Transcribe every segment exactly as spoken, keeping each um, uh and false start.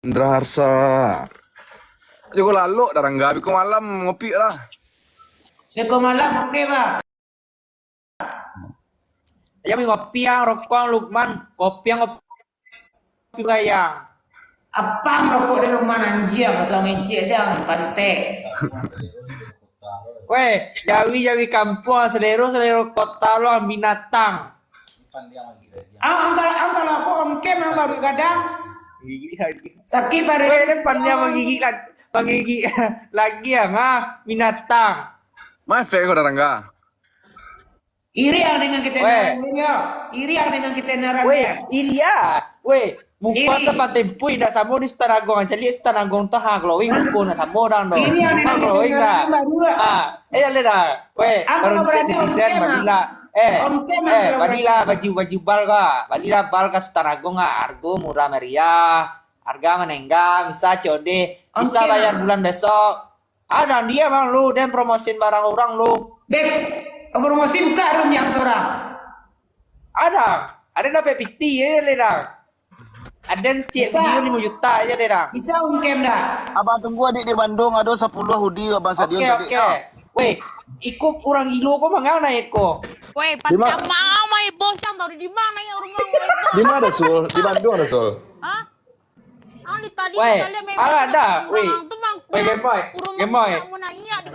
Indra Harsa. Jago lalok dah, Rangga. Biko malam ngopi lah. Biko malam, oke, Bang. Yang ngopi yang rokok Lukman, kopi yang ngopi bayang. Apang rokok di Lukman anjing, asal ngecek siang, pantek. Weh, jawi-jawi kampuang, selero-selero kota lo binatang. Ang, ang kalau, ang kalau apo, ongkem ang baru gadang. Gigi lagi. Sakik baru. Weh, dia pandai menggigit lagi, menggigit lagi ang, ah, binatang. Ma efek kau dah, Rangga? Iri ang dengan kita. Weh. Iri ang dengan kita. Weh, iri ah. Weh, muka tu tempo indak samo di Sutan Agung. Caliak Sutan Agung tu ha glowing, muka nak samo dang tu. Iri ang dengan kita. Glowing lah. Ah, eh, lihat dah. Weh, baru cek netizen, balilah. Eh, eh, balilah baju, baju bal ka. Balilah bal ka Sutan Agung ka. Hargo murah meriah. Harga manenggang, bisa C O D, bisa bayar bulan besok. Adang diam ang lu, den promosin barang urang lu. Bek, promosi buka room yang sorang. Adang, aden dapek piti je le dang. Aden setiap video limo juta je le dang. Bisa ongkem dah. Abang tunggu adik di Bandung, ado sapuluah hoodie abang sadio. Oke, oke. Weh, iko urang gilo ko mangang naik ko. Weh, pacamang mai bos yang tau di mana ya rumah mai bos. Di mana, Sul? Di Bandung ada, Sul? Hah? Weh, alah dah, weh. Weh, Gemoy, Gemoy.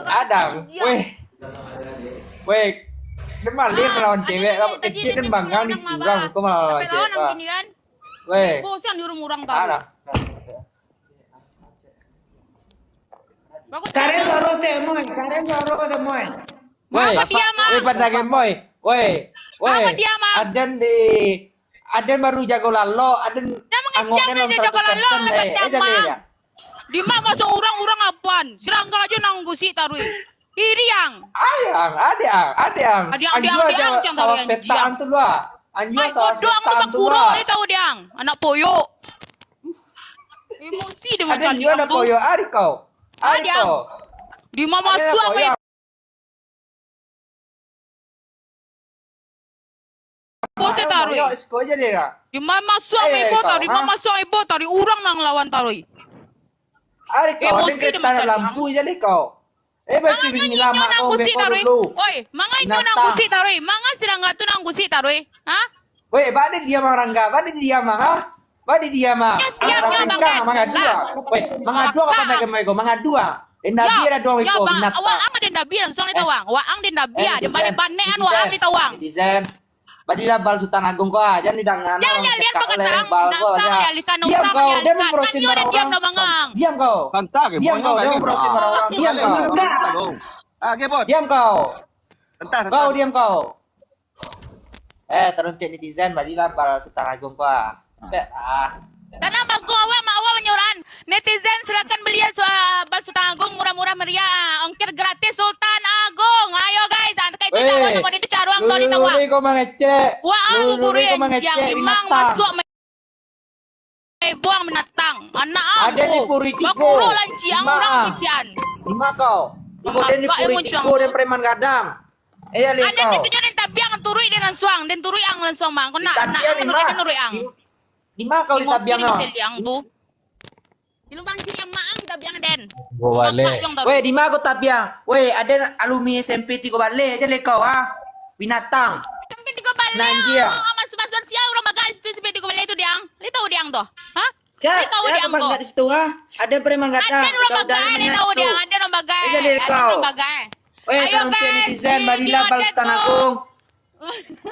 Ada, weh. Weh, dia malah melawan cewek, kecil dan banggang di orang, kau malah lawan cewek, wah. Weh. Bosan di rumah orang tahu. Ada. Karen suara Gemoy, karen suara Gemoy. Weh, weh, pasal Gemoy. Weh, weh. Aden di Aden baru jago lalok, aden angok den lawan saratus persen deh. Eh, jadi ya. Di mak masuk urang-urang apan? Sirangga aja nang gusik taruih. Iri ang. Ayang, adiang, adiang. Adiang, adiang, adiang, sawah petaan tu lah. Anjua sawah petaan tu lah. Dia tahu diang. Anak poyok. Emosi dia macam anak poyok, ari kau. Ari kau. Di mak masuk. Ibo tu taruih. Di ma masuak ibo taruih, di ma masuak ibo taruih, urang nang lawan taruih. Ari kau, emosi dia macam lampu je leh kau. Eh, baca bismillah, mak kau beko dulu. Oi, mangai nyo nang gusik taruih? Mangai sirangga tu nang gusik taruih? Ha? Weh, bade diam ang Rangga, bade diam ang, ha? Bade diam ang. Diam, diam, mangadu ang. Weh, mangadu ang ka pandai kami ko, mangadu ang. Den Nabi ado dong iko, binatang. Waang den Nabi langsung ditawang. Waang den Nabi ah, den banek-banek an waang ditawang. Netizen. Balilah bal Sutan Agung ko ah, jan didanga. Jan, jan, jan bakato, bal ko jan. Diam kau, den memprosin barang urang. Diam kau. Diam kau, den memprosin barang urang. Diam kau. Ah, Gebot. Diam kau. Kau diam kau. Eh, taruntuak netizen, balilah bal Sutan Agung ko ah. Tanang bagus, awak, mak awak manyuruhan. Netizen, silakan beli ya, su-, ah, bal Sutan Agung, murah-murah meriah. Ongkir gratis Sutan Agung. Ayo guys, ah, kayak itu cawan, nomor itu caruang, tau ditawang. Luri ko mangecek. Wah, luri ko mangecek, binatang. Buang binatang. Anak ang. Ada di Puri Tigo. Bakuro lanciang urang kician. Lima kau. Iko den di Puri Tigo, den preman gadang. Eh, ya, le kau. Ada di Puri Tigo, den tabiang turuik den langsuang. Den turuik ang langsuang, Bang. Kau nak, nak nuruik ang. Di ma kau ditabiang kau? Di lubang ciliang maang tabiang den. Weh, di ma kau tabiang? Weh, aden alumni S M P tigo baleh je le kau, ha? Binatang. S M P tigo baleh. Nanjia. Masuk-masuk sia urang bagai situ S M P tigo baleh tu, Diang. Le tahu Diang tu? Ha? Le tahu Diang tu? Di situ, ha? Ada preman gadang. Ada urang bagai, le tahu Diang. Ada urang bagai. Ada urang bagai. Weh, taruntuak netizen, balilah bal Sutan Agung.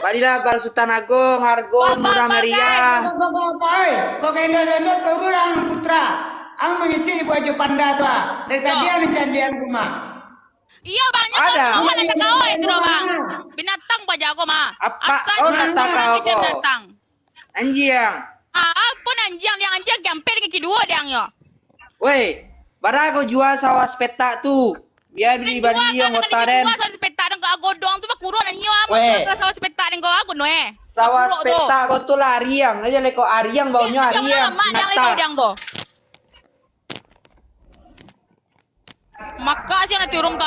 Balilah bal Sutan Agung, hargo murah meriah. Kau, kau, kau, kau, oi. Kau ka endos-endos kau urang, Putra. Ang mangecek ibu Ajo Panda tu ah. Dari tadi ang mancaliak rumah. Iyo, Bang, nyo kau rumah nak tagawa itu doh, Bang. Binatang paja kau mah. Apa kau nak tagawa kau? Anjiang. Ah, apo anjiang, Diang anjiang, gampek dengan kiduo Diang yo. Weh, bara kau jua sawah sepetak tu? Bia bali anggota den. Sawah sepetak den kau agodong tu bakurang dan iyo amat sawah sepetak den kau agodong eh. Sawah sepetak kau tu lah ariang aja le kau, ariang baunyo ariang. Mata. Maka sia nanti urang taruih.